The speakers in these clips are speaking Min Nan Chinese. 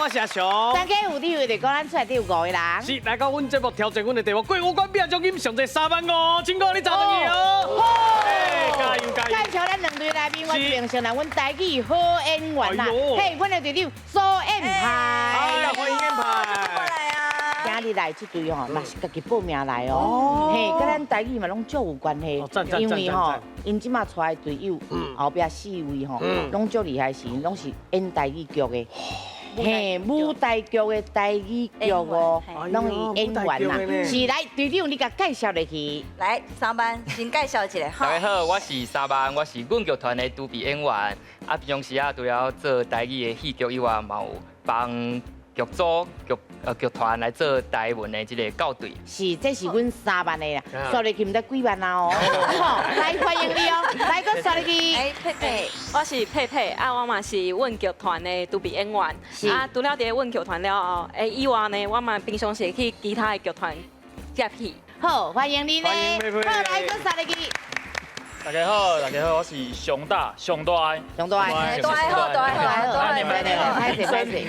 我是阿雄。三家有你有就講咱出來有五個人。是來到阮節目挑戰阮的題目，過五關變獎金上濟3萬5千塊，你賺轉去哦！加油加油！介紹咱兩隊來賓，我這邊先來，阮台語好演員啦，嘿，阮的隊長蘇燕派，歡迎燕派。今日來這隊吼，嘛是家己報名來哦，嘿，佮咱台語嘛攏足有關係，因為吼，𪜶這馬帶的隊友後壁四位吼，攏足厲害，是攏是演台語劇的。嘿，舞台劇的台語劇哦，攏是演員啦。是來隊長，你共介紹落去。來，三班先介紹一下。大家好，我是三班，我是阮劇團的主備演員。啊，平常時啊，除了做台語的戲劇以外，嘛有幫劇組、劇團來做台文的這个校對。是，這是阮三萬的啦，刷入去毋知幾萬啊哦。好，來歡迎你哦，來閣刷入去。哎，佩佩，我是佩佩，啊，我嘛是阮劇團的主備演員。啊，除了佇阮劇團了後，以外呢，我嘛平常時會去其他的劇團接戲。好，歡迎你呢。歡迎佩佩。好，來閣刷入去。大家好，大家好，我是熊大，熊大愛，熊大愛，大愛好，大愛好，大愛好，歹勢歹勢。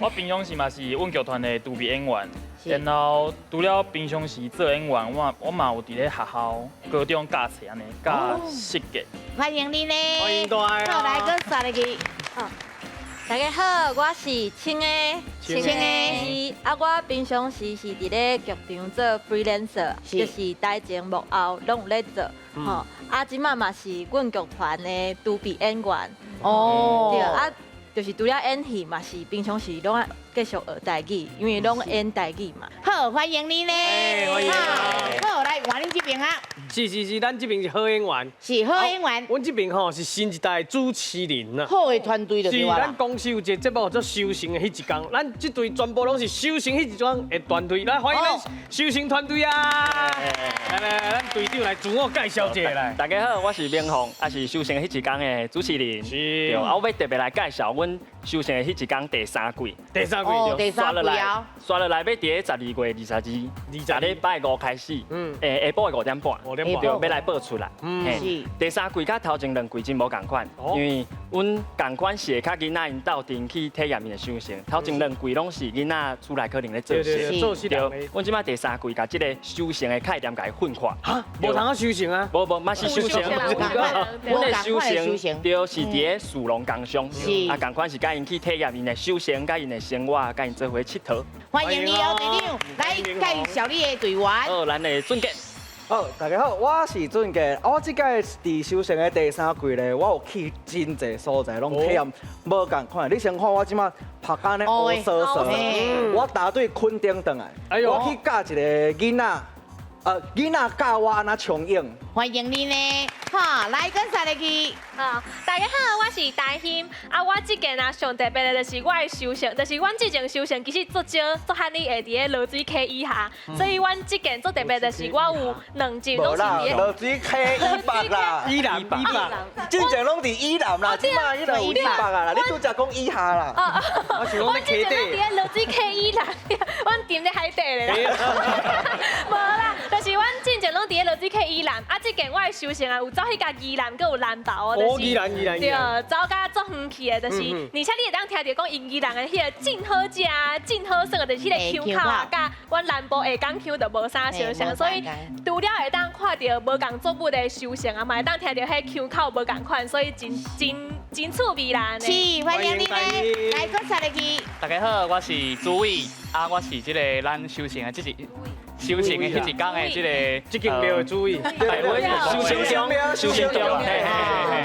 我平常時嘛是阮劇團的主備演員，然後除了平常時做演員，我嘛有佇咧學校高中教冊按呢，教設計。歡迎你呢，歡迎大愛。好，來閣刷入去。大家好，我是青的，青的。啊，我平常時是佇咧劇場做 freelancer，就是台前幕後攏有咧做，吼。啊，這馬嘛是阮劇團的主備演員。對啊，就是除了演戲嘛，是平常時攏愛繼續學台語，因為攏演台語嘛。好，歡迎你呢。歡迎。好，來換恁這邊啊。是是是，咱這邊是好演員。是好演員。阮這邊吼是新一代主持人啊。好的團隊就對啦。是，咱公司有一個節目做修成的彼一工，咱這隊全部攏是修成彼一工的團隊，來歡迎咱修成團隊啊！來來來，咱隊長來自我介紹一下來。大家好，我是明鳳，也是修成彼一工的主持人。是。啊，我欲特別來介紹阮修成的彼一工第三季。第三季。哦，第三季啊。煞落來欲佇咧12月22，禮拜五開始，下晡的5點半， 5點半，對，欲來播出來。是。第三季佮頭前兩季真無仝款，因為阮仝款是會較囡仔𪜶鬥陣去體驗𪜶的修成，頭前兩季攏是囡仔厝內可能咧做事。做事。對，阮這擺第三季共這个修成的概念共伊混化。哈，無通啊修成啊？無無，嘛是修成。阮的修成，對，是佇咧士農工商。啊，仝款是佮𪜶去體驗𪜶的修成，佮𪜶的生活，佮𪜶做伙𨑨迌。歡迎你哦，隊長，來介紹你的隊員。好，咱的俊傑。好，大家好，我是俊傑。我這屆佇修成的第三季咧，我有去真濟所在，攏體驗無仝款。你先看我這馬曝按呢烏索索，我打對墾丁轉來，我去教一个囡仔，囡仔教我按怎衝泳。歡迎你呢，哈，來跟啥入去？啊，大家好，我是大興。啊，我這件啊上特別的就是我的修成，就是阮之前修成其實足少，足罕你會佇咧濁水溪以下，所以阮這件足特別就是我有兩集攏是佇咧濁水溪以北啦，以南以北，之前攏佇以南啦，這馬彼度有以北啊啦，你拄才講以下啦。我之前攏佇咧濁水溪以南，阮沉咧海底咧啦。無啦，就是阮之前攏佇咧濁水溪以南，啊，這件我的修成啊有走去共宜蘭，閣有南投哦，就是宜蘭宜蘭，對，走甲足遠去的，就是，而且你會當聽著講𪜶宜蘭的彼个真好食、真好耍，就是彼个腔口啊，佮阮南部下港腔就無啥相像，所以除了會當看著無仝作物的收成啊，嘛會當聽著彼腔口無仝款，所以真真真趣味啦。是，歡迎你咧，來閣刷入去。大家好，我是朱偉，啊，我是這个咱修成的這一修成的彼一工的這个這間廟的主委，修成中，修成中，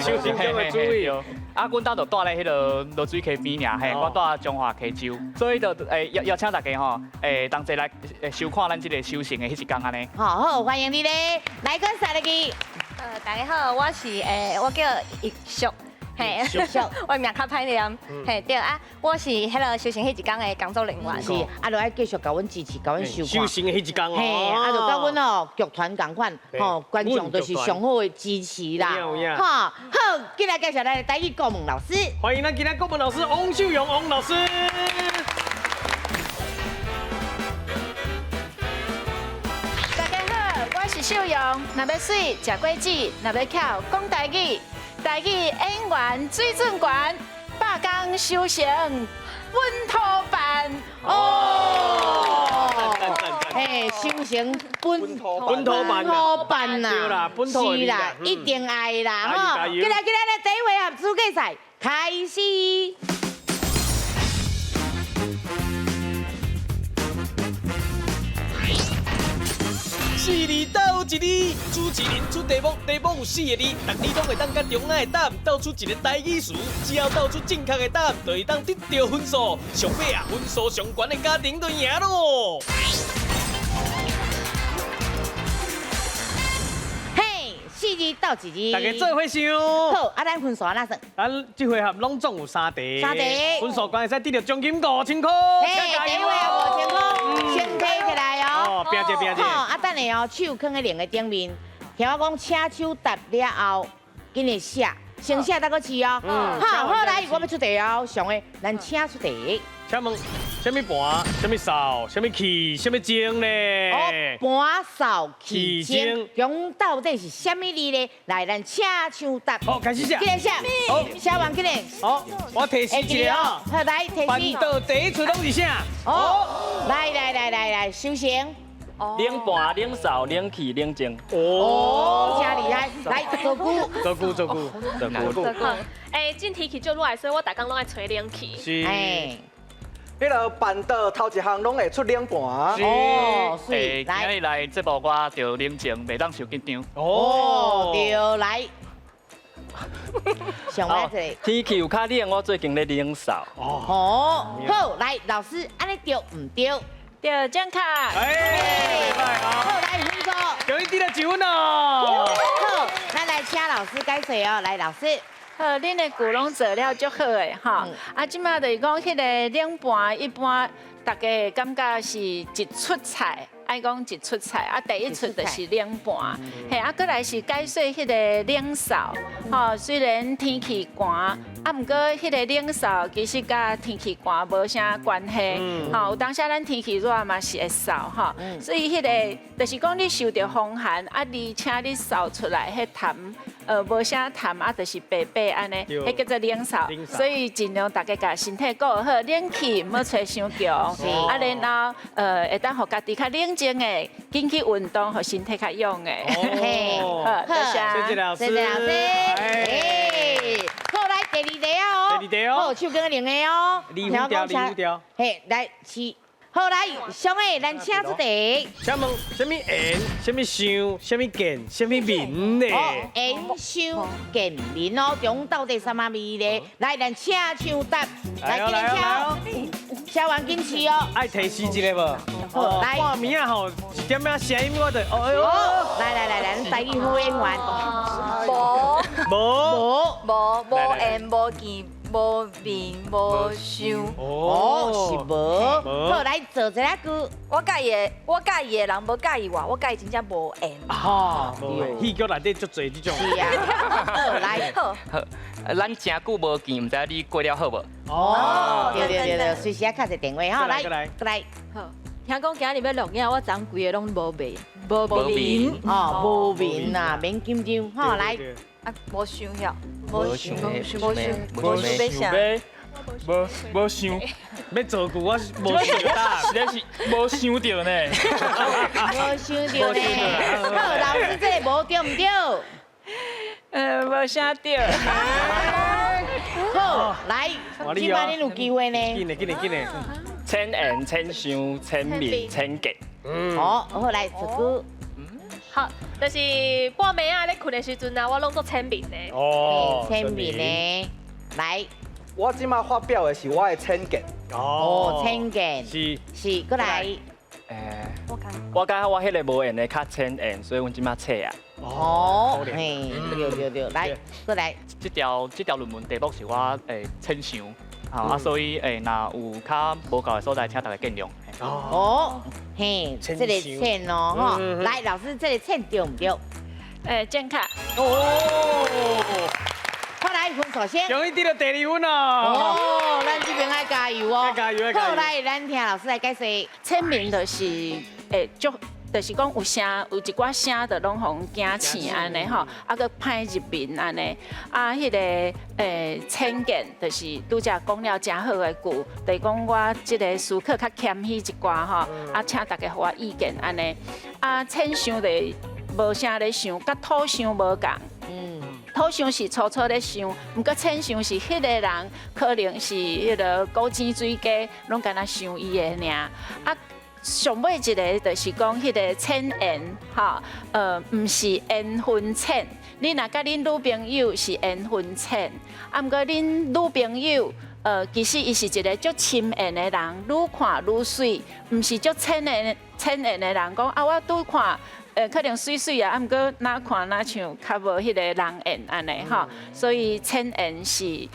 修成中的主委。啊，阮兜就蹛咧彼个濁水溪邊爾，嘿，我蹛彰化溪州，所以就邀請大家吼，同齊來收看咱這个修成的彼一工按呢。好好，歡迎你咧，來閣刷入去。大家好，我是我叫易淑。嘿，我名較歹念，嘿對啊，我是彼个修成彼一工的工作人員。是，啊，就愛繼續共阮支持，共阮收看。修成的彼一工哦。嘿，啊，就佮阮哦劇團仝款，吼，觀眾都是上好的支持啦。哈，好，進來介紹咱的台語顧問老師。歡迎咱今仔顧問老師王秀榮王老師。大家好，我是秀榮。若欲媠，食果子；若欲巧，講台語。台語演員水準懸，百工修成半本土版哦。嘿，修成本本土版本土版呐，对啦，本土是啦，一定爱啦，吼！过来过来来，第一回合资格赛开始。四字斗一字，主持人出题目，题目有四个字，逐字拢会当佮中间的答案斗出一个台语词，只要斗出正确的答案，就会当得到分数。上尾啊，分数上悬的家庭就赢咯。嘿，四字斗一字，大家做伙想。好，啊，咱分数按怎算？咱这回合拢总有三题。三题。分数悬会使得到奖金5000块。嘿，第一回合5000块，先提起来哦。拼者拼者。好，啊，等下哦，手囥在铃的顶面，听我讲，请手答了后，紧来写，先写再阁试哦。好，好来，我欲出题哦，上个，咱请出题。请问，啥物盘？啥物扫？啥物气？啥物钟咧？哦，盘扫气钟，中到底是啥物字咧？来，咱请手答。好，开始写。紧来写。好，写完紧来。好，我提示一下哦。好，来提示。办桌第一出拢是啥？哦，来来来来来，修成。冷盘、冷扫、冷气、冷静。哦，真厉害！来，做久，做久，做久，做久。哎，这天气足热，所以我逐工拢爱吹冷气。是。哎，彼个办桌头一项拢会出冷盘。哦，水。来，今日来节目我著冷静，袂当受紧张。哦，对，来。上来一个。天气有较冷，我最近咧冷扫。哦，好，来，老师，按呢对毋对？对，正确。哎，好，来分数。恭喜得了1分哦。好，咱来请老师解说哦。来，老师。好，恁的句拢做了足好的吼。啊，这摆就是讲彼个冷盘，一般大家会感觉是一出菜。爱讲一出菜，啊，第一出就是冷盘，嘿，啊，阁来是解说彼个冷扫，吼，虽然天气寒，啊，毋过彼个冷扫其实佮天气寒无啥关系，吼，有当时咱天气热嘛是会扫，吼，所以彼个就是讲你受著风寒，啊，而且你扫出来彼痰，无啥痰，啊，就是白白按呢，彼叫做冷扫，所以尽量大家共身体顾好，冷气毋好吹伤强，啊，然后会当予家己较冷静的，紧去运动，予身体较勇的。嘿，好，多谢，谢谢老师，谢谢老师。哎，好，来第二题哦。第二题哦。好，手跟零的哦。离虎雕，离虎雕。嘿，来，试。好，来，小妹，咱请出题。请问，啥物缘？啥物想？啥物见？啥物面呢？哦，缘想见面哦，中到底啥物味咧？来，咱请抢答。来，紧请，写完紧试哦。爱提示一下无？好，来。半暝啊吼，一点仔声音我就，哦哎呦。来来来来，咱台语好演员。无。无。无。无缘无见。无面无想，哦，是无。好，来做一下句。我佮意的，我佮意的人无佮意我，我佮意真正无缘。哦，戏剧内底足济这种。是啊。好，来。好，咱真久无见，毋知你过了好无？哦，对对对对，随时啊敲一个电话吼，来，来。好，听讲今日欲录影，我昨昏规个拢无眠，无眠。哦，无眠啊，免紧张，吼，来。啊，无想遐。无想，无想，无想欲啥？无无想，欲造句我无想到，实在是无想著呢。无想著呢。好，老师这个无对毋对？无啥对。好，来，这摆恁有机会呢。紧嘞，紧嘞，紧嘞。千言千想千面千结。好，好来，这句。好，就是半暝仔咧困的时阵啊，我拢做浅眠的。哦，浅眠的，来，我这马发表的是我的浅见。哦，浅见是是，阁来。我感觉我彼个无缘的较浅缘，所以阮这马册啊。哦，嘿，对对对，来，阁来。这条论文题目是我浅想，啊，所以若有较无够的所在，请大家见谅。哦，嘿，这个浅哦，吼，来，老师，这个浅对毋对？正确。哦，好来，分数先。终于得到第二分咯。哦，咱这边爱加油哦。加油，加油。好，来，咱听老师来解释。浅眠就是足。就就是講有聲有一寡聲就攏予人驚醒按呢吼，啊閣歹入眠按呢，啊彼个淺見就是拄才講了誠好的句，就是講我這个思考較謙虛一寡吼，啊請大家予我意見按呢，啊淺想就無啥咧想，佮土想無仝。土想是粗粗咧想，毋過淺想是彼个人可能是彼个古井水雞，攏敢若想伊的爾。啊，上尾一个就是講彼个淺緣，吼，毋是緣分淺。你若佮恁女朋友是緣分淺，啊，毋過恁女朋友，其實伊是一个足深緣的人，愈看愈媠，毋是足淺緣淺緣的人講啊，我拄看。可能媠媠啊，啊，毋過哪看哪像較無彼个人緣按呢吼，所以淺緣是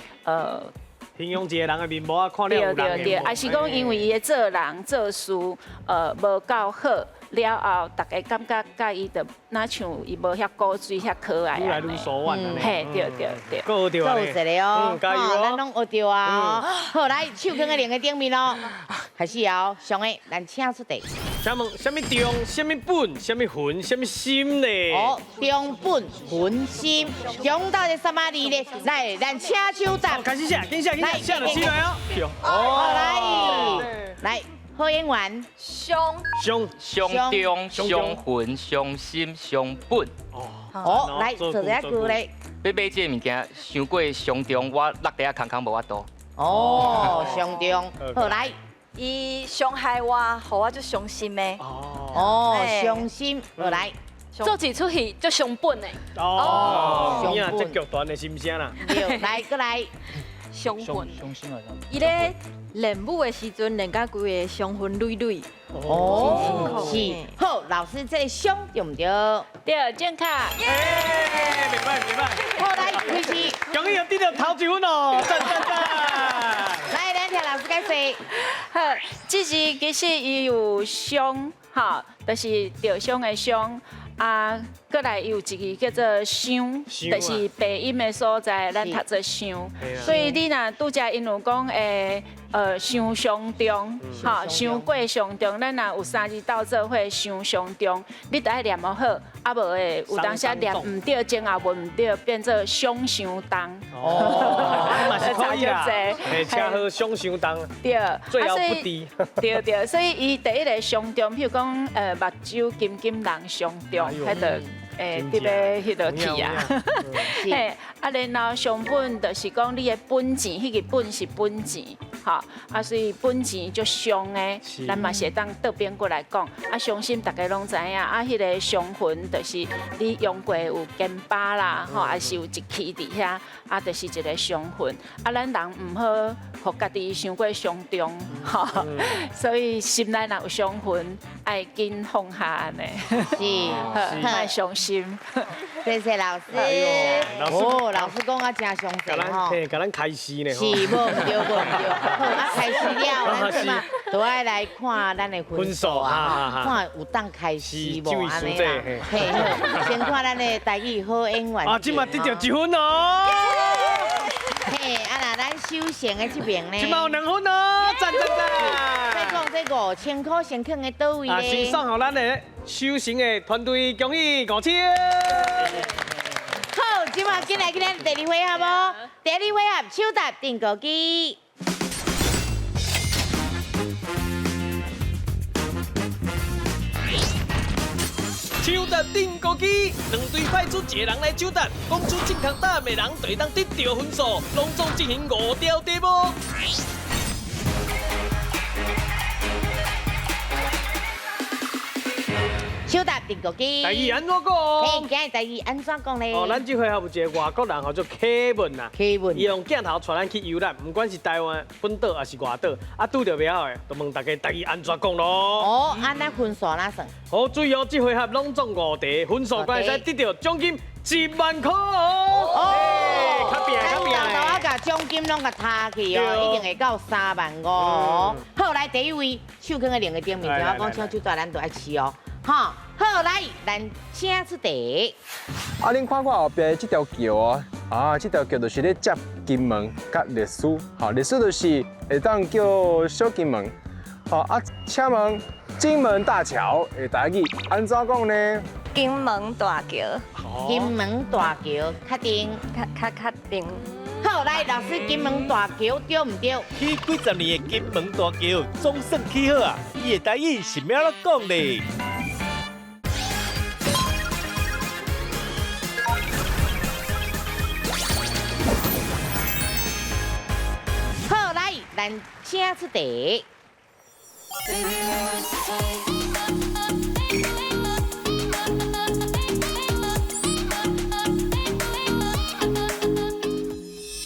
形容一个人的面貌啊，看了有對對對，抑是講因為伊的做人做事，無夠好，了後大家感覺佮伊就若像伊無遐古錐遐可愛。愈來愈疏遠。嘿，對對對。閣學著閣有一个哦，加油哦，咱攏學著啊。好，來手囥佇兩个頂面咯，開始哦，上个咱請出題。請問啥物中、啥物本、啥物魂、啥物心咧？哦，中本魂心，中到底啥物字咧？來，咱請手答。開始寫，緊寫，緊寫，寫就起來哦。好，來，來，好演員。傷傷傷中、傷魂、傷心、傷本。哦，來做一句咧。欲買這个物件，傷過傷重，我落地仔空空無法度。哦，傷重，好來。伊傷害我，予我足傷心的。哦，傷心，好來。做一齣戲足傷本的。哦，伤本。這劇團的心聲啦。對，來，閣來。傷本。傷心啊！伊咧練舞的時陣，練甲規個傷痕累累。哦，是。好，老師這个傷對毋對？對，正確。耶，袂䆀袂䆀。好，來開始。恭喜又得著頭一分哦，讚讚讚。來，咱聽老師解釋。好，這字其實伊有傷，吼，就是著傷的傷。啊，閣來伊有一字叫做傷，就是白音的所在，咱讀做傷。所以你若拄才𪜶有講傷傷重，吼，傷過傷重，咱若有三字鬥做伙傷傷重，你著愛念予好，啊無會有當時念毋對，前後文毋對，變做傷傷重。哦，嘛是可以啦，嘿，車禍傷傷重。對，最後不治。對對，所以伊第一个傷重，譬如講目睭金金人傷重，彼就特別彼落去啊。嘿，啊，然後傷本就是講你的本錢，彼个本是本錢，吼，啊，所以本錢足傷的，咱嘛是會當倒變過來講，啊，傷心大家攏知影，啊，彼个傷痕就是你用過有肩疤啦，吼，還是有一起佇遐，啊，就是一个傷痕，啊，咱人毋好予家己傷過傷重，吼，所以心內若有傷痕，愛緊放下按呢，是，莫傷心。謝謝老師。哦，老師講啊真詳細吼，嘿，共咱開示呢。是，無毋對，無毋對。好，啊開始了，咱這馬都愛來看咱的分數啊，看有當開始無按呢啦。嘿，好，先看咱的台語好演員。啊，這馬得著一分哦。嘿，啊那咱修成的這邊呢？這馬有2分哦，讚讚讚。再講這5000塊先囥佇佗位咧？啊，先送予咱的修成的團隊，恭喜5000。好，這馬進來去咱第二回合無？第二回合手搭定稿機。手搭定稿機，兩隊派出一個人來手搭，講出正確答案的人就會當得著分數，攏總進行5條題目。手搭定稿機。台語按怎講？嘿，今日台語按怎講咧？哦，咱這回合有一个外國人，號做客文啦。客文。伊用鏡頭帶咱去遊覽，不管是台灣本島還是外島，啊，拄著袂曉的，就問大家台語按怎講咯。哦，啊，咱分數哪算？好，注意哦，這回合攏總5題，分數關會使得著獎金1萬塊哦。哦，較拼較拼。咱豆仔共獎金攏共提去哦，一定會到3萬5。好，來第一位，手囥佇兩个頂面，聽我講，請手帶咱就愛試哦。好，好來，咱請出題。啊，恁看看後壁這條橋啊，啊，這條橋就是咧接金門佮歷史，吼，歷史就是會當叫小金門。吼，啊，請問金门大橋的台語按怎講呢？金門大橋。金門大橋，確定？較確定。好，來，老師，金門大橋對毋對？起幾十年的金門大橋總算起好啊！伊的台語是欲按怎講咧？好，來，咱請出題。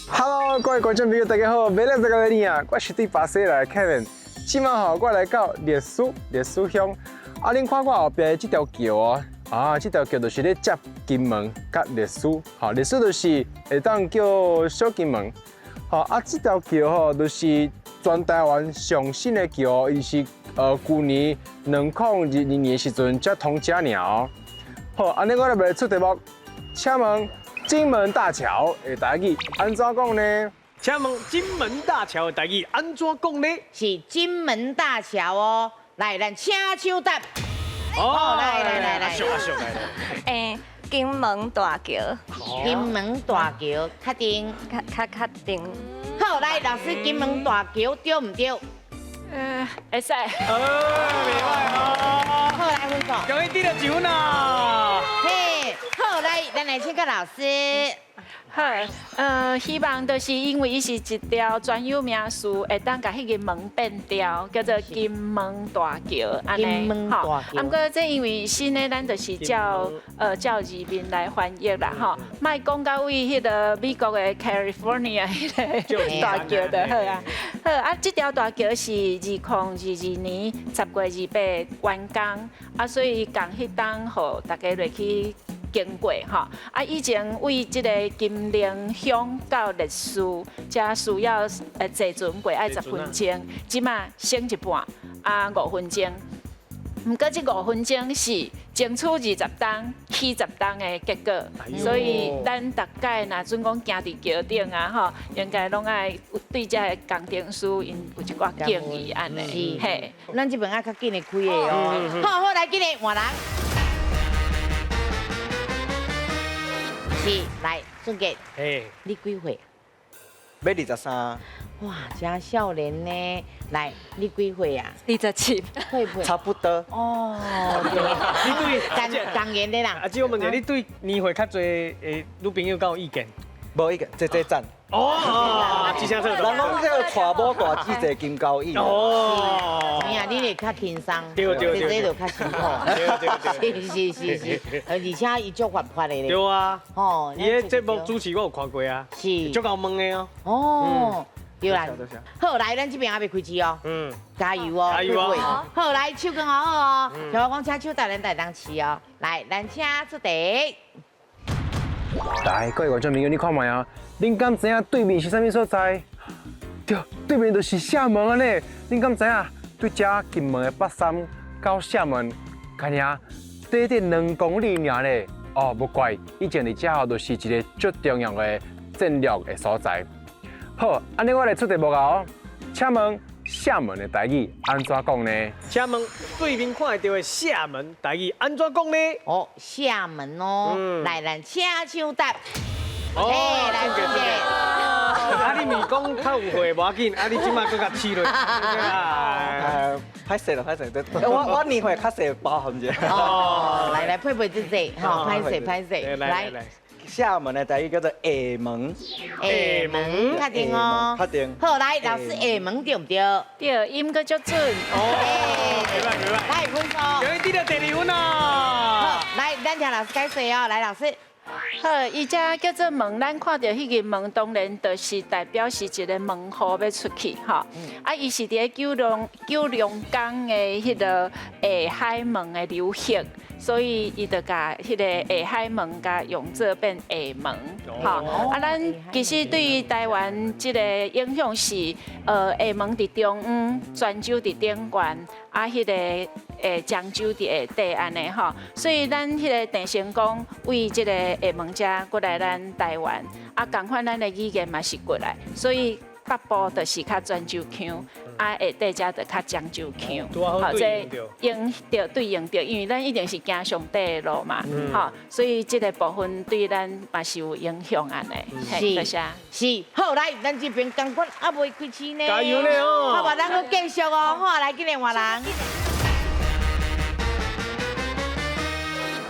Hello，各位觀眾朋友，大家好，欲來這個你啊，我是對巴西來的 Kevin。這馬吼，我來到歷史鄉。啊，恁看我後壁的這條橋哦，啊，這條橋就是咧接金門佮歷史，吼，歷史就是會當叫小金門。吼，啊，這條橋吼，就是全台灣上新的橋，伊是舊年2022年時陣才通車爾哦。好，按呢我來出題目，請問金門大橋的台語按怎講呢？請問金門大橋的台語按怎講呢？是金門大橋哦，來，咱請搶答。哦，來來來來，阿叔來來。金門大橋。金門大橋，確定？較確定。好，來，老師，金門大橋對毋對？會使。哦，袂䆀哦。好，來分數。恭喜得到一分啊！嘿，好，來，咱來請教老師。好，希望就是因為伊是一條專有名詞，會當共彼個門變調，叫做金門大橋，按呢。金門大橋。啊，毋過這因為新的，咱就是照字面來翻譯啦，吼，莫講到位彼個美國的 California 彼個大橋就好啊。好啊，這條大橋是2022年10月28完工，啊，所以仝彼冬予大家落去經過吼，啊，以前為這個金陵鄉到歷史，才需要坐船過愛10分鐘，這馬省一半，啊5分鐘。毋過這5分鐘是爭取20冬起10冬的結果，所以咱逐擺若準講行佇橋頂啊吼，應該攏愛對這个工程師𪜶有一寡敬意按呢。嘿，咱這邊愛較緊的開的哦。好好來，緊的換人。是，來，俊傑，你幾歲？欲23。哇，真少年呢！來，你幾歲啊？27。會不會？差不多。哦，你對同年的啦。阿姊，我問一下，你對年歲較濟的女朋友敢有意見？無意見，濟濟讚。哦，這聲人講這個娶某大姊坐金交椅。哦。你啊，你會較輕鬆，對對對，這就較辛苦。對對對。是是是，而且伊足活潑的咧。對啊。哦。伊个節目主持我有看過啊。是。足𠢕問的哦。哦。對啦。好，來，咱這邊還未開始哦。嗯。加油哦。加油哦。好，來，手工好好哦。像我講，請手搭咱台當試哦。來，咱請出題。來，各位觀眾朋友，你看覓啊？恁敢知影對面是啥物所在？對，對面就是廈門啊咧。恁敢知影？對遮金門的北山到廈門，敢爾短短2公里爾咧。哦，無怪，以前佇遮吼就是一個足重要的戰略的所在。好，按呢我來出題目啊！請問廈門的台語按怎講呢？請問對面看會著的廈門台語按怎講呢？哦，廈門哦，來，咱請搶答。哦，來，謝謝。啊，你毋講較有歲無要緊，啊，你這馬閣共試落。歹勢啦，歹勢，我年歲較細，包含者。哦，來來，配配這這，吼，歹勢歹勢，來。廈門的台語叫做廈門。廈門，確定哦。確定。好，來，老師，廈門對毋對？對，音閣足準。哦，袂䆀袂䆀。來，分數。恭喜得到第二分啊！好，來，咱請老師解說哦，來，老師。好，伊遮叫做門，咱看著彼個門，當然就是代表是一個門戶欲出去吼。啊，伊是佇咧九龍江的彼个下海門的流域，所以伊就共彼个下海門共用做變廈門吼。啊，咱其實對於台灣這个影響是，廈門佇中央，泉州佇頂懸，啊，彼个漳州佇下底按呢吼。所以咱彼个鄭成功為這個廈門遮過來咱台灣，啊，仝款咱的語言嘛是過來，所以北部就是較泉州腔，啊下底遮就較漳州腔，好，這應著對應著，因為咱一定是行上帝的路嘛，吼，所以這個部分對咱嘛是有影響按呢。是，多謝。是，好，來，咱這邊仝款猶未開始呢。加油咧哦！好吧，咱閣繼續哦，好，來，緊來換人。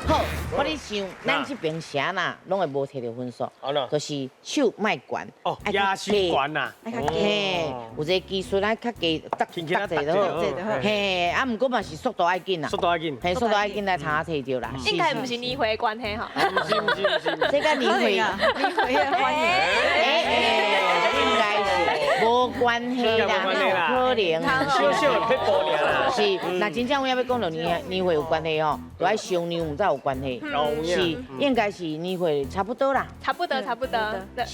好，我咧想，咱這邊啥啦，攏會無提著分數，就是手莫懸，哦，壓手懸呐，嘿，有這個技術咱較低，搭搭者就好，嘿，啊，毋過嘛是速度愛緊啦，速度愛緊，嘿，速度愛緊來通提著啦。應該毋是年歲的關係吼，毋是毋是毋是，這佮年歲，年歲的關係，應該是無關係啦，哪有可能？小小的撇步爾啦。是，若真正有影欲講著年年歲有關係吼，就愛傷年才有關係。是，應該是年歲差不多啦。差不多，差不多，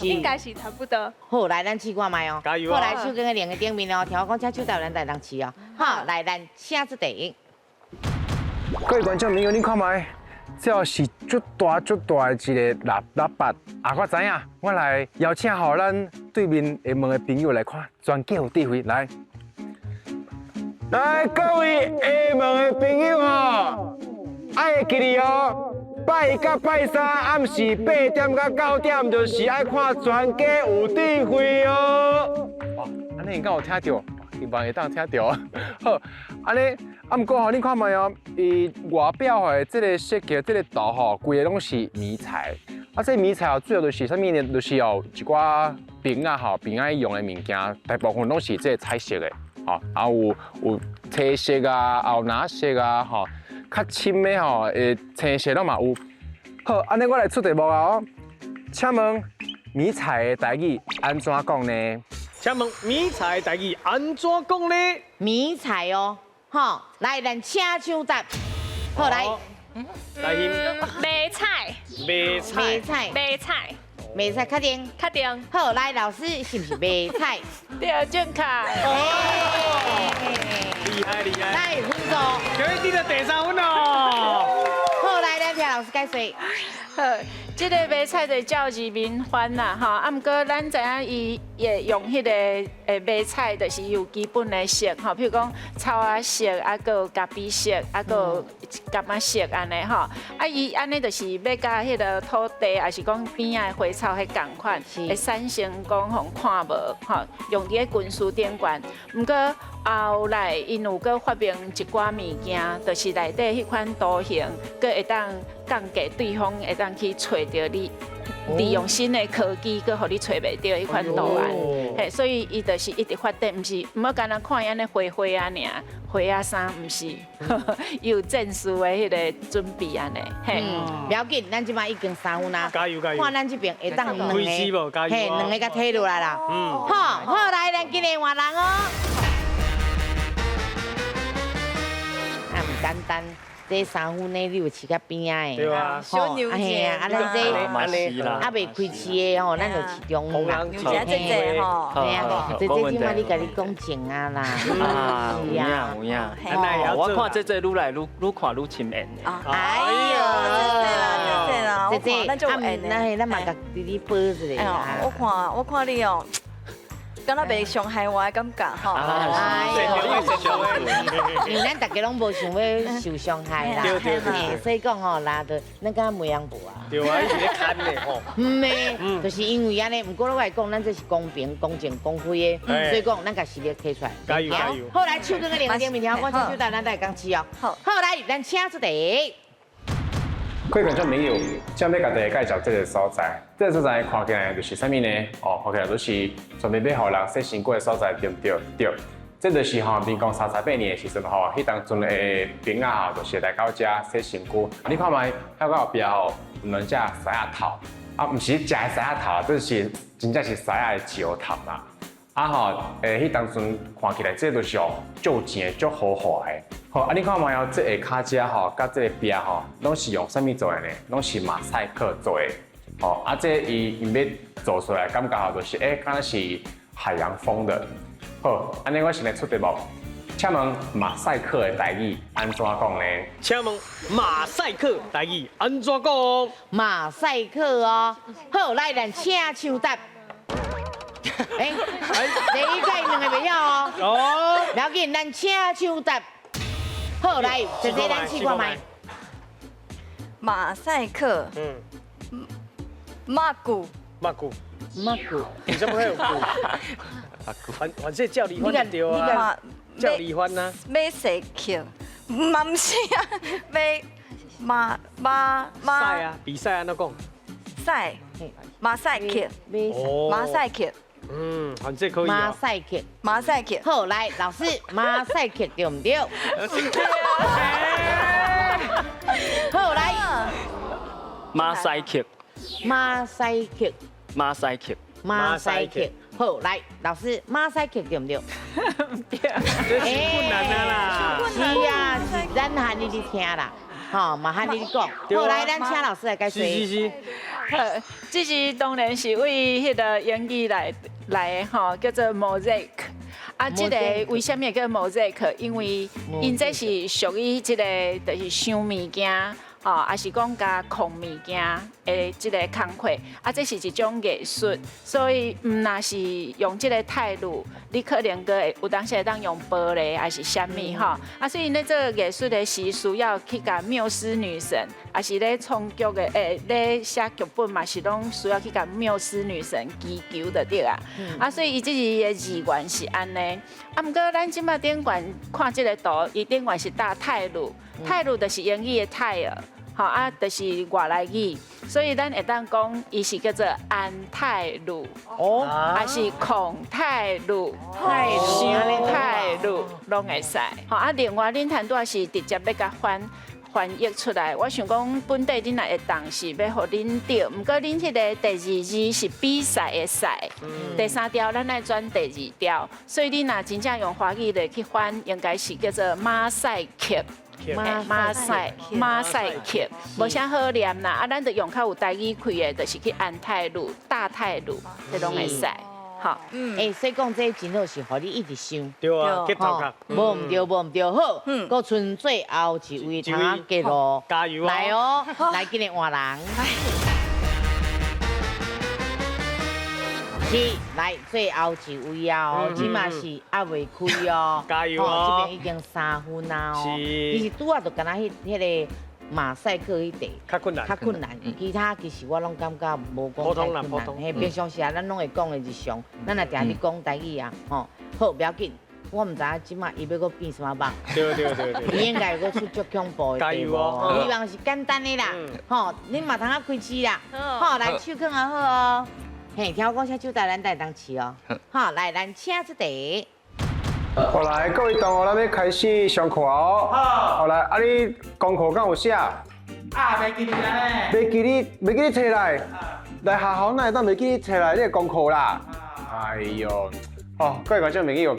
應該是差不多。好，來，咱試看覓哦。加油！好，來，手肩的兩个頂面哦，聽我講，請手台咱台人試哦。好，來，咱請出題。各位觀眾朋友，恁看覓？這是足大足大的一个喇喇叭啊！我知影，我來邀請予咱對面厦門的朋友來看，全家有智慧來。來，各位廈門的朋友吼，愛會記得哦，拜一佮拜三暗時8點到9點，就是愛看全家有智慧哦。哦，按呢𪜶敢有聽著？希望會當聽著。好，按呢，啊，毋過吼，恁看覓哦，伊外表吼，這个設計，這个圖吼，規个攏是迷彩。啊，這个迷彩哦，主要就是啥物呢？就是哦，一寡兵仔吼，兵仔用的物件，大部分攏是這个彩色的，吼，啊有青色啊，有藍色啊，吼，較深的吼，青色攏嘛有。好，按呢我來出題目啊！請問迷彩的台語按怎講呢？請問迷彩台語按怎講呢？迷彩哦，吼，來，咱請搶答。好，來，來，迷彩，迷彩，迷彩，迷彩，迷彩，確定？確定。好，來，老師是毋是迷彩？對，正確。厲害厲害。來，分數。各位得到第三分哦。好，來，咱聽老師解說。好，這个迷彩就叫移民番啦，吼，啊，毋過咱知影伊會用彼个迷彩，就是有基本的色，吼，譬如講草仔色，啊，閣有咖啡色，啊，閣有柑仔色按呢吼，啊，伊按呢就是欲佮彼个土地，抑是講邊仔的花草彼仝款，會產生講予人看無，吼，用佇咧軍事頂懸，毋過後來𪜶有閣發明一寡物件，就是內底彼款圖形，閣會當降低對方會當去揣著你，利用新的科技，閣予你揣袂著彼款圖案。嘿，所以伊就是一直發展，毋是毋好干焦看伊按呢花花仔爾，花仔衫毋是，伊有戰士的彼個準備按呢。嘿，不要緊，咱這擺已經3分啦。加油加油！看咱這邊會當兩個，嘿，兩個共提落來啦。好，好來，咱今日換人哦。啊，毋簡單。這3分呢，你有飼較邊仔的，對啊，吼，啊嘿啊，啊咱這啊未開市的吼，咱就飼中央啦，牛這這吼，嘿啊，這這這擺你共你講情啊啦，啊，有影有影，我看這這愈來愈愈看愈親緣的。哎呦，謝謝啦，謝謝啦，這這，啊，那咱嘛共弟弟報一下。我看你哦。敢若袂傷害我的感覺吼，哎呦，因為咱大家攏無想欲受傷害啦，嘿，所以講吼，拉著咱敢若袂樣無啊？對啊，伊是咧牽的吼。毋是，就是因為按呢，毋過我來講，咱這是公平、公正、公開的，所以講咱共實力提出來。加油加油！好，來，手肩个兩個頂面聽我講，手台咱來講試哦。好，來，咱請出題。各位觀眾朋友，這欲共大家介紹這个所在，這个所在看起來就是啥物呢？哦，看起來就是專門欲予人洗身軀的所在，對毋對？對，這就是吼民國38年的時陣吼，彼當陣的兵仔吼，就是來到遮洗身軀。你看覓，遐個後壁吼有兩隻獅仔頭，啊，毋是食的獅仔頭，這是真正是獅仔的石頭啦。啊吼，彼當陣看起來，這就是哦，足有錢的、足豪華的。好，啊，你看覓哦，這下跤遮吼，佮這个壁吼，攏是用啥物做的呢？攏是馬賽克做的。吼，啊，這伊𪜶欲做出來，感覺吼就是，敢若是海洋風的。好，按呢我先來出題目，請問馬賽克的台語按怎講呢？請問馬賽克台語按怎講？馬賽克哦，好，來，咱請搶答。哎，第一个两个袂晓哦。哦。不要紧，咱请手答。好，来，姐姐咱试看觅。马赛克。嗯。马古。马古。马古。为什么会有古？反正叫离婚就对啊。叫离婚啊。马赛克，嘛毋是啊，马马马。赛啊，比赛按怎讲？赛，马赛克，马赛克。嗯，反正可以。马赛克，马赛克。好，来，老师，马赛克对毋对？好，来。马赛克。马赛克。马赛克。马赛克。好，来，老师，马赛克对毋对？对。这是困难啊啦。是啊，是咱喊你咧听啦，吼，嘛喊你咧讲。好，来，咱请老师来解说。是是是。好，这是当然是为彼个英语来的吼，叫做 mosaic。啊，这个为啥物叫 mosaic？因为𪜶这是属于这个，就是想物件。哦，抑是讲共控物件的这个工课，啊，这是一种艺术，所以毋若是用这个泰鲁，你可能阁会有当时会当用玻璃，抑是啥物吼，啊，所以咧做艺术的时需要去共缪斯女神，抑是咧创剧的，咧写剧本嘛，是拢需要去共缪斯女神祈求就对啊。啊，所以伊这字的字源是按呢。啊，毋过咱这马顶悬看这个图，伊顶悬是搭泰鲁，泰鲁就是英语的泰尔。吼啊，就是外来语，所以咱会当讲，伊是叫做安泰鲁，哦，抑是孔泰鲁、修泰鲁，拢会使。吼啊，另外恁拄仔是直接欲共翻译出来，我想讲本底恁若会当是欲予恁对，毋过恁彼个第二字是比赛的赛，第三条咱爱转第二条，所以恁若真正用华语来去翻，应该是叫做马赛克。马赛马赛克，无啥好念啦。啊，咱就用较有台语气的，就是去安泰鲁、大泰鲁，这拢会使。好，所以讲这真好是予你一直想。对啊，结头壳。无毋对，无毋对，好。阁賰最后一位通仔结咯。加油来哦，来，今日换人。是，来最后一位啊！哦，这马是犹未开哦，加油哦！这边已经3分啊哦。其实拄仔就敢若彼个马赛克彼块较困难，较困难。其他其实我拢感觉无讲太困难。嘿，平常时啊，咱拢会讲的日常，咱若定咧讲台语啊，吼，好，不要紧。我毋知影这马伊欲阁变啥物梦。对对对对。伊应该阁出足恐怖的。加油哦！希望是简单的啦，吼，恁嘛通仔开始啦，好，来手囥好哦。嘿，听我讲，请手台咱会当试哦。好，来，咱请出题。好来，各位同学，咱欲开始上课哦。好。好来，啊你功课敢有写？啊，袂记得咧。袂记你，袂记你提来。来学校哪会当袂记你提来你的功课啦？哎哟，哦，各位观众朋友，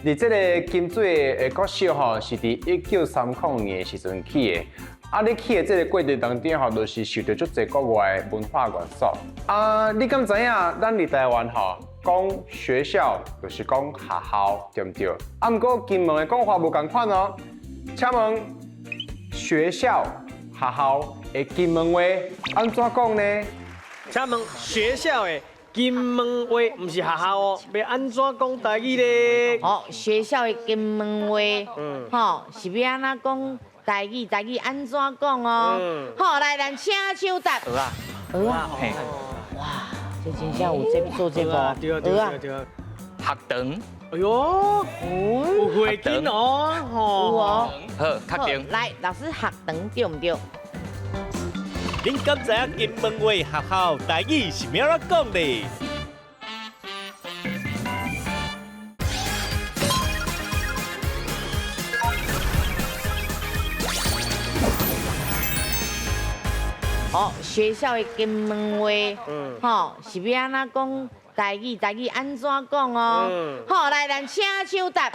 伫这个金水的国小吼，是伫1930年的时阵起的。啊，你去的这个过程当中吼，就是受到足济国外的文化元素。啊，你敢知影？咱伫台湾吼，讲学校就是讲学校，对毋对？啊，毋过金门的讲法无仝款哦。请问学校、学校的金门话按怎讲呢？请问学校的金门话毋是学校哦，欲按怎讲台语咧？哦，学校的金门话，吼，是欲按怎讲？台语，台语按怎讲哦？好，来，咱请手答。蚵仔，蚵仔，哇，这真正有这做这部。对啊，对啊，对啊。学堂。哎呦，有回劲哦，有哦。好，确定。来，老师，学堂对毋对？恁敢知影金门话学校台语是欲按怎讲咧？哦，学校的金门话，吼，是欲按怎讲台语？台语按怎讲哦？好，来，咱请手答。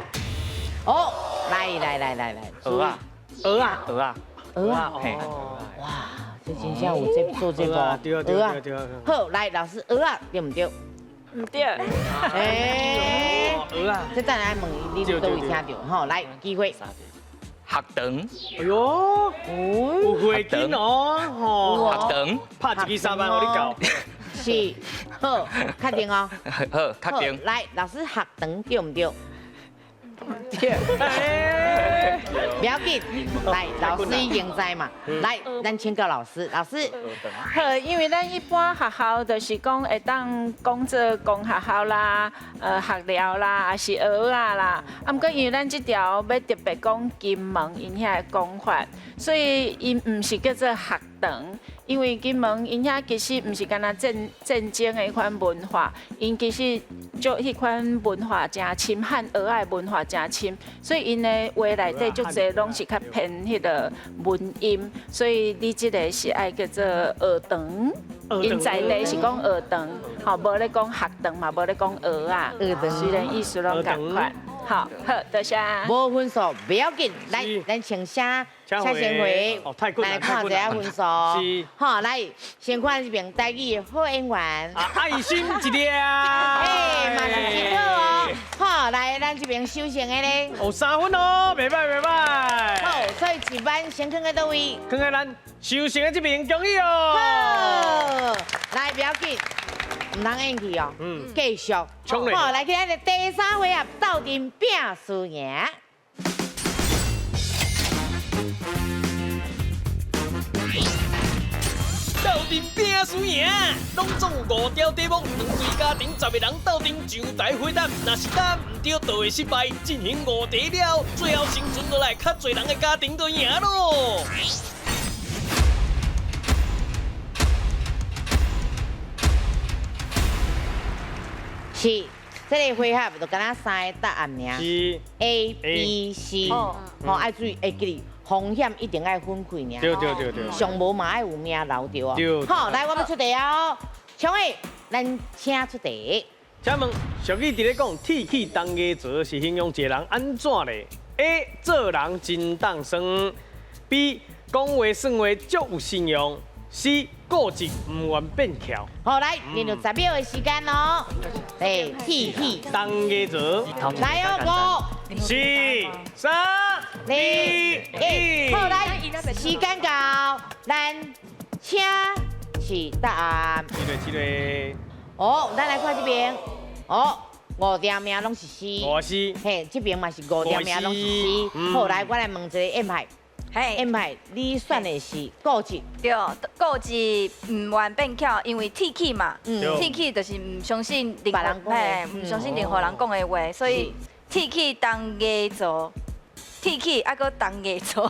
哦，来来来来来，蚵仔，蚵仔，蚵仔，蚵仔，哇，这真正有这做这部，对啊对啊对啊。好，来，老师，蚵仔对毋对？毋对。哎，蚵仔，这等下问伊，你佗位听著？吼，来，机会。学堂。哎呦，有回劲哦，学堂，拍一支三万予你搞。是，是，好，确定哦。好，确定。来，老师学堂对毋对？对。不要紧，来，老师已经知嘛。来，咱请教老师，老师。好，因为咱一般学校就是讲会当讲做公学校啦，学寮啦，还是学仔啦。啊，毋过因为咱这条欲特别讲金门𪜶遐的讲法，所以伊毋是叫做学堂。因为金门𪜶遐其实毋是干焦战战争的彼款文化，𪜶其实就彼款文化诚深，和蚵仔的文化诚深，所以𪜶的话内底足济拢是较偏彼个文音，所以你这个是爱叫做学堂，𪜶在地是讲学堂，吼，无咧讲学堂嘛，无咧讲蚵仔，虽然意思拢仝款。好，好，多谢。无分数不要紧，来，咱请请请先回来看一下分数。好，来，先看这边台语好演员。爱心一粒。哎，嘛是真好哦。好，来，咱这边收成的咧。哦，3分哦，袂歹袂歹。好，所以一班先囥在佗位？囥在咱收成的这边，恭喜哦。好，来，不要紧。毋通演戏哦，继续。好，来去咱的第三回合，斗阵拼输赢。斗阵拼输赢，拢总有5条题目，两队家庭10个人斗阵上台回答，若是答毋对，就会失败。进行5题了，最后生存落来较济人的家庭就赢咯。是，这个回合就敢若3个答案尔。是。 A、B、C。吼，爱注意，会记得风险一定爱分开尔。对对对对。上无嘛爱有命留著哦。对。好，来，我欲出题哦。请问，咱请出题。请问，俗语伫咧讲，铁齿铜牙槽是形容一个人按怎咧？A. 做人真当算。B. 讲话算话足有信用。C. 固执毋愿变巧。好，来，你有10秒的时间哦。哎，铁齿铜牙槽。来哦，5、4、3、2、1。好，来，时间到，咱请是答案。这个。哦，咱来看这边。哦，5条命拢是 C。5 C。嘿，这边嘛是5条命拢是 C。好，来，我来问一个 M 派。M 派，你选的是固执。对，固执毋愿变巧，因为铁齿嘛，铁齿就是毋相信任何，嘿，毋相信任何人讲的话，所以铁齿铜牙槽，铁齿啊阁铜牙槽，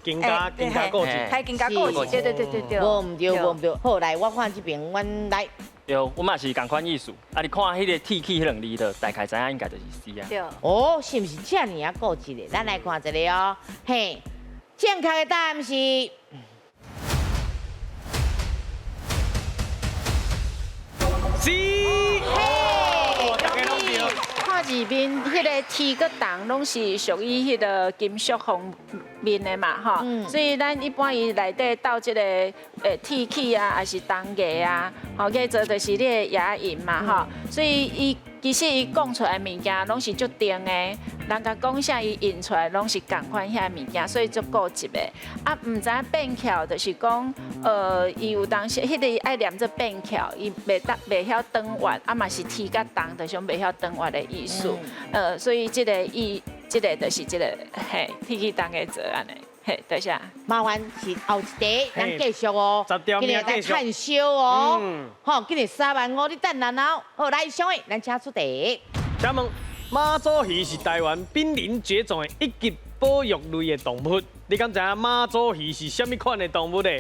更加更加固执，系更加固执，对对对对对。无毋对，无毋对。好，来，我看这边，阮来。对，我嘛是仝款意思。啊，你看彼个铁齿彼两字，就大概知影应该就是 C 啊。对。哦，是毋是遮尔啊固执的？咱来看一个哦，嘿。正确的答案是 C。嘿，看字面，彼个铁佮铜拢是属于彼个金属方面的嘛，吼。所以咱一般伊内底斗这个铁齿啊，还是铜牙啊，吼，牙槽就是你的牙龈嘛，吼。所以伊其实伊讲出来的物件拢是足定的，人共讲啥，伊印出来拢是仝款遐物件，所以足固执的。啊，毋知影变巧，就是讲，伊有当时彼个爱念做变巧，伊袂得袂晓转弯，啊嘛是铁佮铜，就是讲袂晓转弯的意思。所以这个意，这个就是这个嘿，铁齿铜牙槽按呢。嘿，多谢。麻烦是后一题，咱继续哦，今日来看烧哦，好，今日3万5，你等下哦。好，来，小伟，咱请出题。请问，马祖鱼是台湾濒临绝种的一级保育类的动物，你敢知影马祖鱼是啥物款的动物呢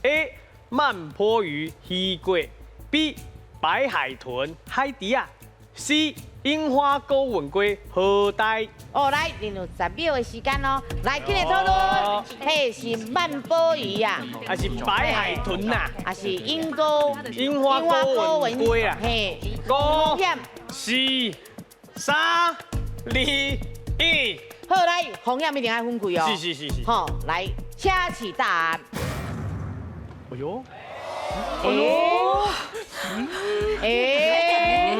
？A. 曼波鱼鱼龟，B. 白海豚海底仔，C. 樱花钩吻鲑河带。哦，来，你有10秒的时间哦。来，进来讨论。嘿，是曼波鱼啊，还是白海豚呐？还是樱花钩吻鲑啊？嘿， 5、4、3、2、1。好，来，风险一定爱分开哦。是。好，来，请起答案。哎呦，哎呦，哎，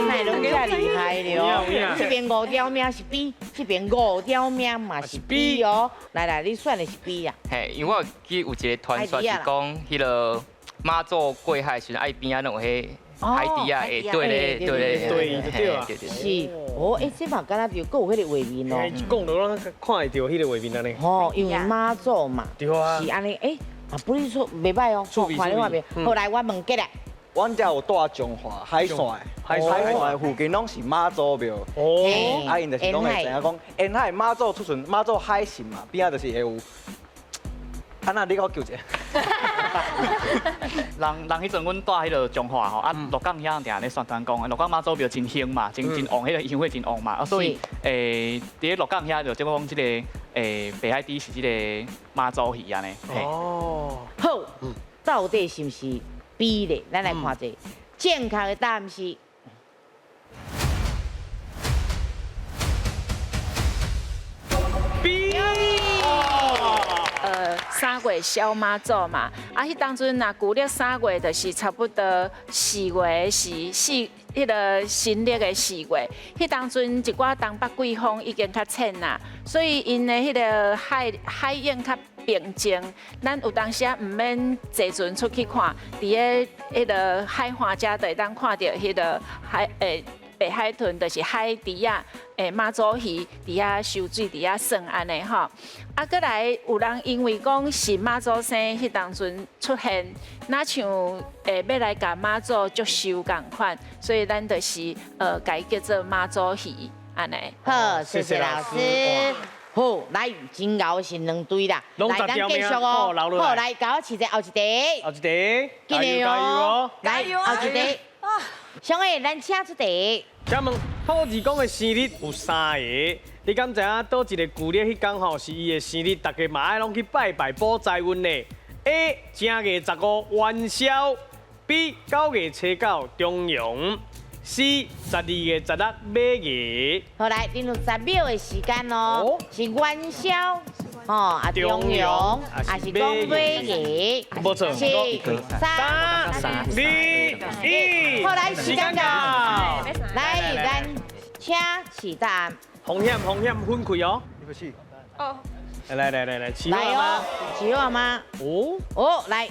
那拢遮厉害了。这边5条命是 B，这边5条命嘛是 B 哦。来来，你选的是 B 啊？嘿，因为我记有一个传说是讲，彼个媽祖過海時陣，愛邊仔攏有彼海豬仔會對咧，對咧，對對啊，是，哦，欸，這嘛敢若就閣有彼个畫面哦，講到攏看會著彼个畫面按呢。吼，因為媽祖嘛，對啊，是按呢，欸，啊，不是說袂歹哦，看咧畫面。後來我問過來，阮遮有蹛彰化海線，海線附近攏是媽祖廟，哦，啊，𪜶就是攏會知影講，沿海媽祖出巡，媽祖海神嘛，邊仔就是會有。啊，那你閣叫一下。人人彼陣阮蹛彼个彰化吼，啊，鹿港遐定咧宣傳講，鹿港媽祖廟真興嘛，真真旺，彼个香火真旺嘛，啊，所以佇咧鹿港遐就這講這個白海豬是這個媽祖魚按呢。哦。好，到底是毋是 B 咧？咱來看者，正確的答案是。 B。 3月痟媽祖嘛，啊，彼當陣若舊曆3月，就是差不多4月是四，彼个新曆的4月。彼當陣一寡東北季風已經較淺啦，所以𪜶的彼个海湧較平靜。咱有當時啊，毋免坐船出去看，佇咧彼个海岸遮就會當看著彼个海白海豚，就是海豬仔，媽祖魚佇遐游水，佇遐耍按呢吼。啊，閣來有人因為講是媽祖生彼當陣出現，若像欲來共媽祖祝壽仝款，所以咱就是共伊叫做媽祖魚按呢。好，謝謝老師。好，來真𠢕是兩隊啦，來咱繼續哦。好，來共我試者後一題。後一題，緊的哦。來後一題。小慧，咱請出題。請問土地公的生日有3个，你敢知影佗一个舊曆彼工吼是伊的生日，大家嘛愛攏去拜拜補財運呢？A 正月15元宵，B 9月初9重陽，C 12月16尾牙。好來，恁有10秒的時間哦，是元宵，哦啊重陽，還是講尾牙？無錯。四、3、2、1。好來，時間到。來，咱請試答案。風險風險分開哦。哦。來來來來，試好嗎？試好嗎？哦。哦，來。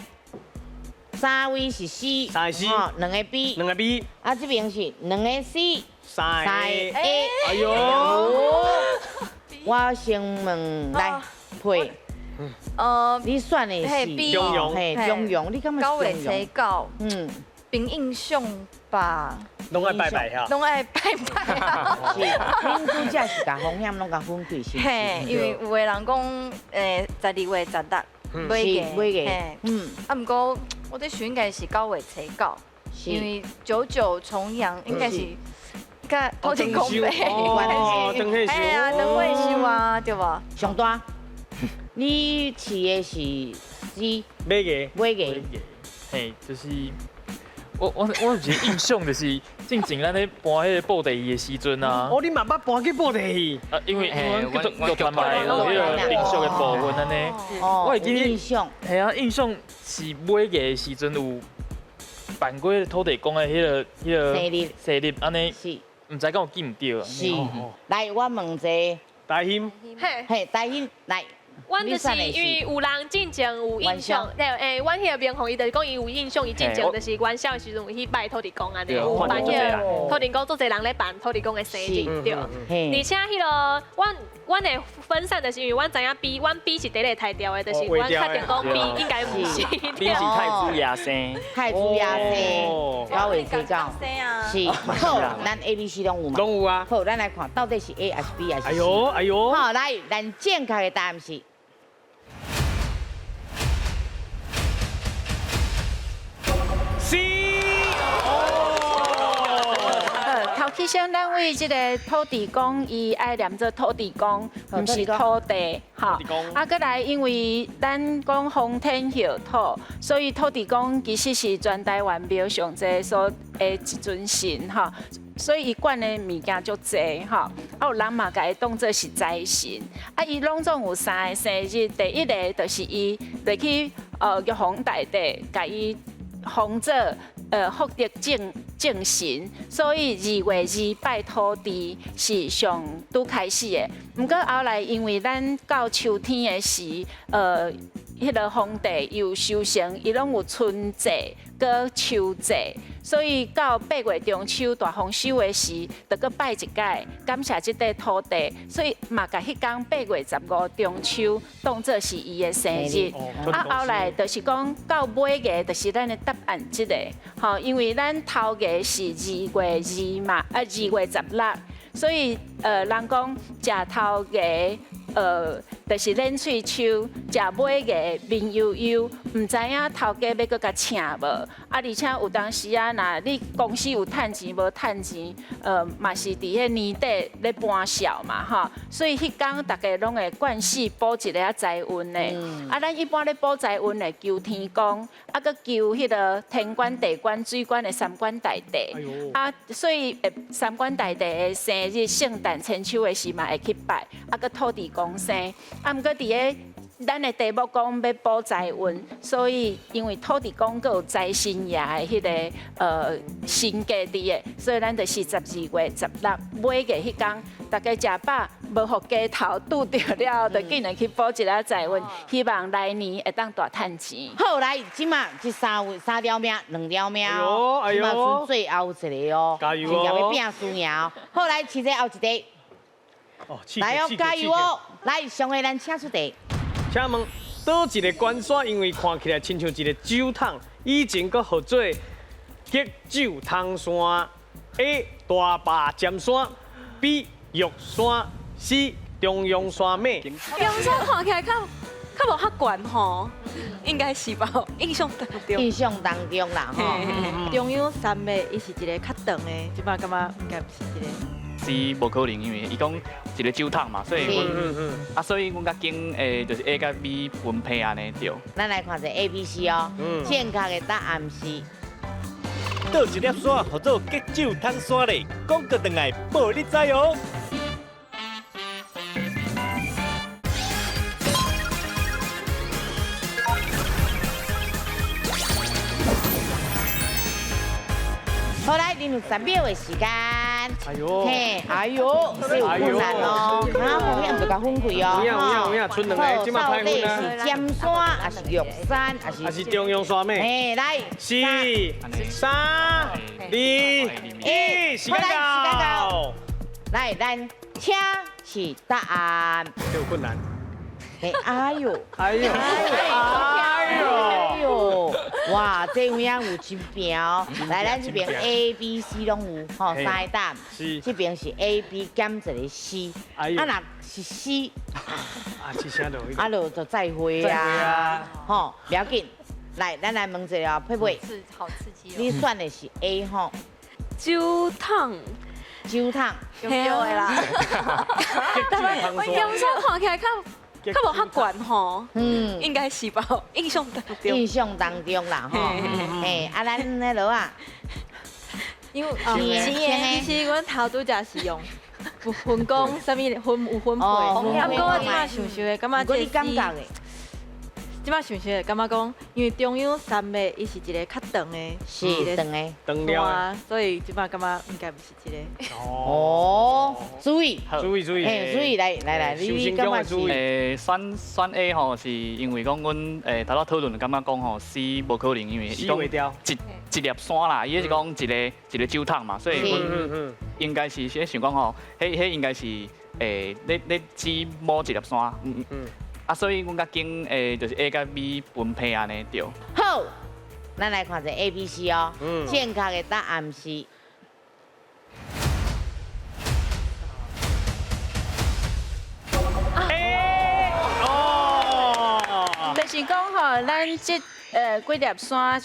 3位是 C，3個 C， 2個 B， 2個 B，啊這邊是2個 C， 3個 A。哎呦！我先問來配，你選的是中庸，嘿，中庸，你感覺9月初9，憑印象吧。攏愛拜拜哈。攏愛拜拜啊。是，恁拄則是共風險攏共分開是？嘿，因為有的人講，12月16，尾牙，尾牙，啊，毋過。我咧想應該是9月初9，因為9·9重陽應該是佮土地公伯，哎呀，燈會修啊，對無？上大，你飼的是 C，尾牙，尾牙，嘿，就是我有一個印象，就是進前咱咧搬彼个布袋戲的時陣啊。哦，你嘛捌搬去布袋戲？啊，因為阮劇團嘛有彼个民俗的部分按呢。哦，我會記得印象。嘿啊，印象是尾牙的時陣有辦過土地公的彼个生日按呢。是。毋知敢有記毋著啊？是。來，我問一下。大興。嘿。嘿，大興來。阮就是因為有人進前有印象，對，阮彼個明鴻伊就是講伊有印象，伊進前就是元宵的時陣有去拜土地公按呢，有辦彼个土地公，足濟人咧辦土地公的生日，對。而且彼个阮會分散，就是因為阮知影 B，阮 B 是佇咧台調的，就是阮確定講 B 應該毋是。 B 是太子爺生。太子爺生，9月初9。是。好，咱 A、B、C 攏有嘛？攏有啊。好，咱來看到底是 A 還是 B 還是 C？哎呦哎呦。好，來，咱正確的答案是。 C。頭起先，咱為這个土地公，伊愛念做土地公，毋是土地，吼。啊，閣來，因為咱講風天後土，所以土地公其實是全台灣廟上濟所的一尊神，吼。所以伊管的物件足濟，吼。啊，有人嘛共伊當做是財神。啊，伊攏總有3个生日，第一个就是伊落去玉皇大帝，共伊封做福德正神，所以2月2拜土地是上拄開始的。毋過後來因為咱到秋天的時，彼个皇帝有修成，伊攏有春祭、阁秋祭，所以到8月中秋大丰收的时，就阁拜一摆，感谢这块土地，所以嘛，共彼工8月15中秋当做是伊的生日。啊，后来就是讲到尾个，就是咱的答案这个，吼，因为咱头个是2月2嘛，啊2月16，所以人讲食头个。就是练喙鬚，食尾牙面悠悠，毋知影头家欲阁共请无？啊，而且有当时啊，若你公司有趁钱无趁钱，嘛是伫彼年底咧搬寿嘛，吼，所以彼工大家拢会惯势补一个财运的。啊，咱一般咧补财运会求天公，啊，阁求彼个天官、地官、水官的三官大帝。啊，所以三官大帝的生日、圣诞、千秋的时嘛会去拜，啊，阁土地公生。啊，毋过伫咧咱的题目讲欲补财运，所以因为土地公阁有财神爷的彼个神格伫的，所以咱就是12月16尾个彼工，大家食饱无予鸡头拄著了，就紧来去补一下财运，希望来年会当大趁钱。好，来，这马这三位三条命，两条命哦，这马剩最后一个哦，加油哦，真正欲拼输赢哦。好，来，饲者后一题。来哦，加油哦！来，上个咱请出题。请问，佗一个关山，因为看起来亲像一个酒桶，以前阁号做激酒汤山。A. 大坝尖山，B. 玉山，C. 中央山脉。中山看起来较无较悬吼，应该是吧？印象当中。印象当中啦，吼。中央山脉，伊是一个较长的，这摆感觉应该毋是这个。是无可能，因为伊讲一个酒桶嘛，所以阮啊，所以阮较拣就是 A 佮 B 分配按呢对。咱来看一下 A、B、C 哦，正确的答案是。佗一粒山号做激酒汤山咧，广告转来报你知哦。好，来，你有10秒的时间。哎呦，嘿，哎呦，是有困难哦。啊，风险就共分开哦。有影有影有影，剩两个，这马歹分啊。到底是尖山，还是玉山，还是中央山脉？嘿，来， 4、3、2、1，时间到。来，咱请是答案。有困难。哎呦，哎呦，哎呦，哎呦，哇，这有影有真拼哦！来，咱这边 A、B、C 拢有，吼，三个答案。这边是 A、B 减一个 C，啊，若是 C，啊，这声就啊，就再会啊，吼，不要紧。来，咱来问一下佩佩，是好刺激哦。你选的是 A 吼？酒桶，酒桶，有的啦。我感觉看起来较无较悬吼，应该是吧？印象当中，印象当中啦吼，嘿，啊，咱那落啊，因为其实阮头拄则是用分工啥物分有分配，啊，毋过我这马想想的，感觉这你感觉的？这马想想的，感觉讲，因为中央山脉伊是一个较长的，是长的，长了，所以这马感觉应该毋是这个。哦，注意，注意注意，嘿，注意，来来来，你感觉是？选 A 吼，是因为讲阮头拄讨论感觉讲吼 C 无可能，因为伊讲一粒山啦，伊是讲一个一个酒桶嘛，所以阮应该是先想讲吼，彼应该是咧指某一粒山，啊，所以阮较拣就是 A 佮 B 分配按呢对。好，咱来看一下 A、B、C 哦。正确的答案是。 A 哦。就是讲吼，咱这几粒山，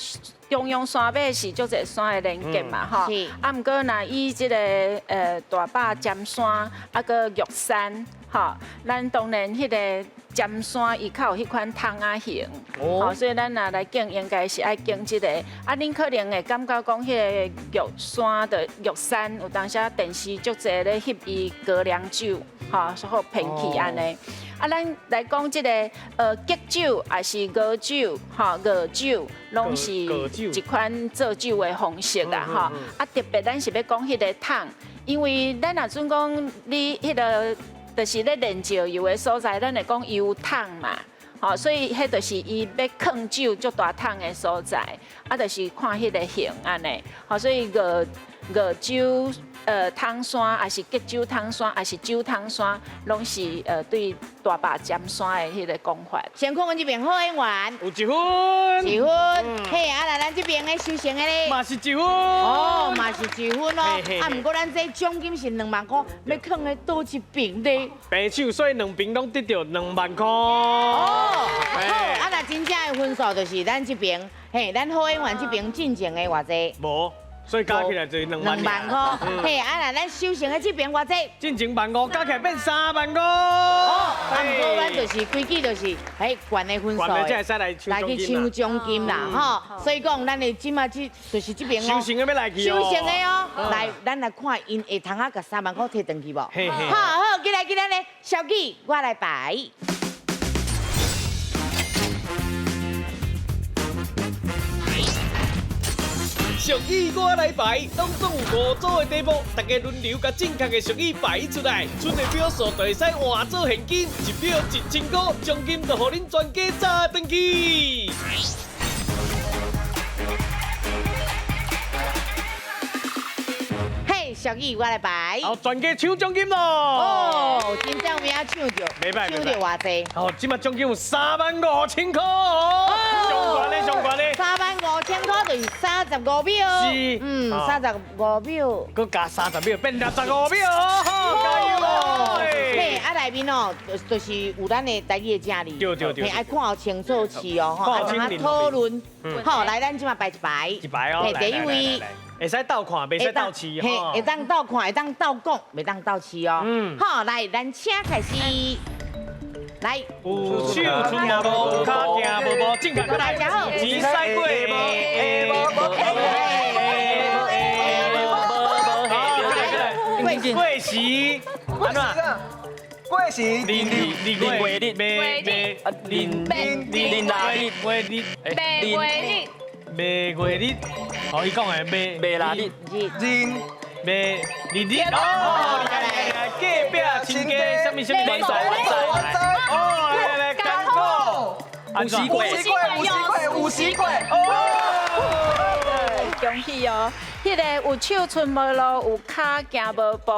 中央山脉是足济山的连结嘛吼。啊，毋过若以这个大坝尖山，啊阁玉山，吼，咱当然彼个尖山伊较有彼款窗仔形，吼，所以咱若来拣，应该是爱拣这个。啊，恁可能会感觉讲彼个玉山的玉山，有当时电视足济咧翕伊高粱酒，吼，所以骗去按呢。啊，咱来讲这个激酒还是熬酒，吼，熬酒拢是一款做酒的方式啦，吼。啊，特别咱是欲讲彼个桶，因为咱若准讲你彼个就是咧炼石油的所在，咱会讲油桶嘛，吼，所以彼就是伊欲囥酒足大桶的所在，啊，就是看彼个形按呢，吼，所以五洲汤山，抑是吉州汤山，抑是酒汤山，拢是对大霸尖山的彼个讲法。先看阮这边好演员，有一分，一分，嘿，啊来咱这边的收成的咧，嘛是一分，哦，嘛是一分哦，啊，毋过咱这奖金是2万箍，欲囥佇佗一边咧？平手，所以两边拢得著2万箍。哦，好，啊，若真正的分数就是咱这边，嘿，咱好演员这边进前的偌济？无。所以加起来就是2万。2万箍，嘿，啊，若咱收成的这边偌济？进前1.5万，加起来变3万五。哦，啊，毋过咱就是规矩就是，嘿，悬的分数，悬的才会使来来去抢奖金啦，吼。所以讲，咱的这马这就是这边哦。收成的欲来去哦。收成的哦，来，咱来看𪜶会通啊，共3万箍提转去无？好好，进来进来咧，小记我来排。俗语我来排，当中有5组的题目，大家轮流共正确的俗语排出来，剩的票数就会使换做现金，一票1000块，奖金就予恁全家炸转去。嘿，俗语我来排。好，全家抢奖金咯！哦，真正有影抢著，抢著偌济？哦，这马奖金有3万5千块哦，上悬的上悬的。3万5千块就是35秒，是，嗯，35秒，阁加30秒变65秒，加油哦！嘿，啊内面哦，就是有咱的台语的正字，对对对，嘿，爱看清楚字哦，吼，啊，讨论，好，来，咱这马排一排，一排哦，嘿，第一位。会使斗看，袂使斗试，嘿，会当斗看，会当斗讲，袂当斗试哦。嗯，好，来，咱请开始。来，有手出无路，跤行无步，正确来，钱使过无？过时，安怎？过时，零零零月日，未未零零零六日，月日，未月日。未月日，哦，伊讲的未未六日，日未日日哦，来来来，隔壁亲家什么什么来哦，来来艰苦，有时过，有时过，哦，恭喜哦！彼个有手伸无路，有跤行无步，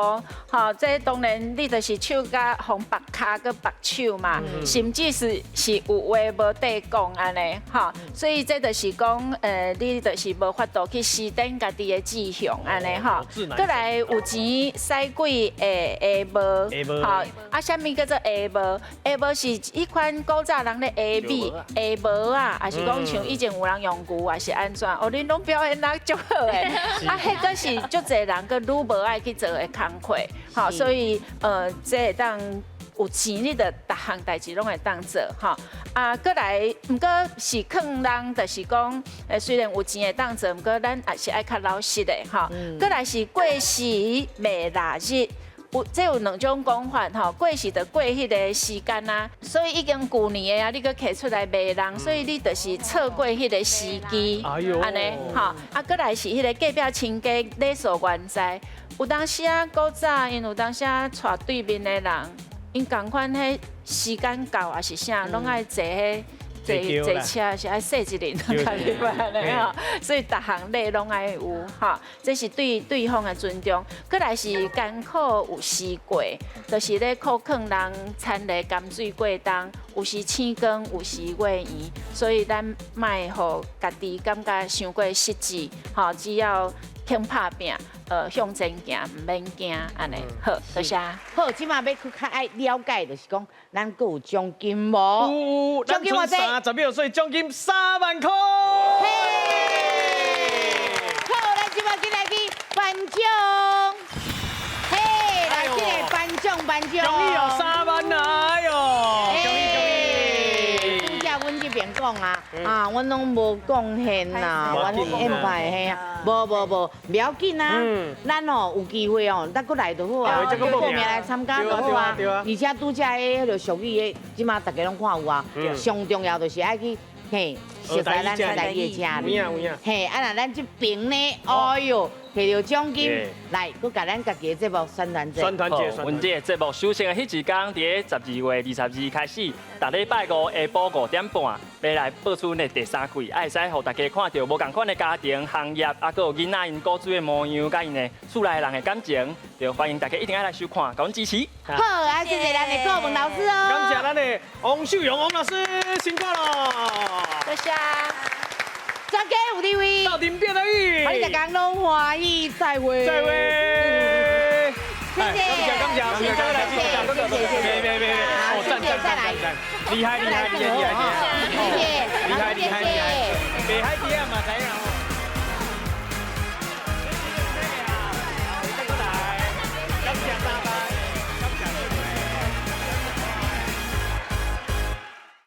吼，这当然你就是手共予缚跤阁缚手嘛，甚至是有话无得讲按呢，吼，所以这就是讲，你就是无法度去施展家己的志向按呢，吼。阁来有钱使鬼会会无，吼，啊，啥物叫做下无？下无是彼款古早人咧下米下无啊，抑是讲像以前有人用牛，抑是按怎？哦，恁拢表演得足好的。啊，彼个是足济人阁愈无爱去做的工课，吼，所以这会当有钱，你就逐项代志拢会当做，吼。啊，阁来，毋过是劝人，就是讲，虽然有钱会当做，毋过咱也是爱较老实的，吼。阁来是过时袂落日。有这有两种讲法吼，过时就过彼个时间啊，所以已经旧年的啊，你阁提出来骂人，所以你就是错过彼个时机，按呢吼，啊，阁来是彼个隔壁亲家礼数原在，有当时啊，古早𪜶有当时啊，娶对面的人，𪜶仝款彼时间到抑是啥，拢爱坐彼。坐坐车是爱踅一轮，按呢吼，所以逐项礼拢爱有吼，这是对对方的尊重。阁来是艰苦有时过，就是咧苦劝人田螺甘水过冬，有时星光，有时月圆，所以咱莫予家己感觉伤过失志，吼，只要肯拍拚，向前行，毋免惊，按呢。好，多谢。好，这马欲去较爱了解，就是讲咱阁有奖金无？有，奖金偌济？30秒，所以奖金3万块。嘿，好，咱这马进来去颁奖。嘿，来这个颁奖颁奖。恭喜哦，3万啊！哎呦，恭喜恭喜。阮这边讲啊，啊，阮拢无贡献呐，阮演排嘿啊，无无无，不要紧啊，咱哦有机会哦，咱阁来就好啊，报名来参加就好啊。而且拄才彼个俗语的，这马大家拢看有啊，上重要就是爱去嘿。熟悉咱台语的遮。有影有影。嘿，啊若咱這爿呢，哎喲，摕著獎金來，閣共咱家己的節目宣傳者。宣傳者，阮這個節目首先的彼一工，佇咧12月22開始，逐禮拜五下晡5點半，欲來播出阮的第三季，啊會使予大家看著無仝款的家庭、行業，啊，閣有囡仔𪜶古錐的模樣，佮𪜶的厝內人的感情，就歡迎大家一定愛來收看，共阮支持。好，啊，謝謝咱的顧問老師哦。感謝咱的王秀蓉王老師，辛苦咯。多謝。專家有地位，鬥陣變台語，予你逐工攏歡喜，再會。再會。謝謝，感謝感謝，謝謝謝謝，別別別，哦，讚讚讚讚，厲害厲害厲害厲害，謝謝，厲害厲害厲害，北海底啊嘛知影。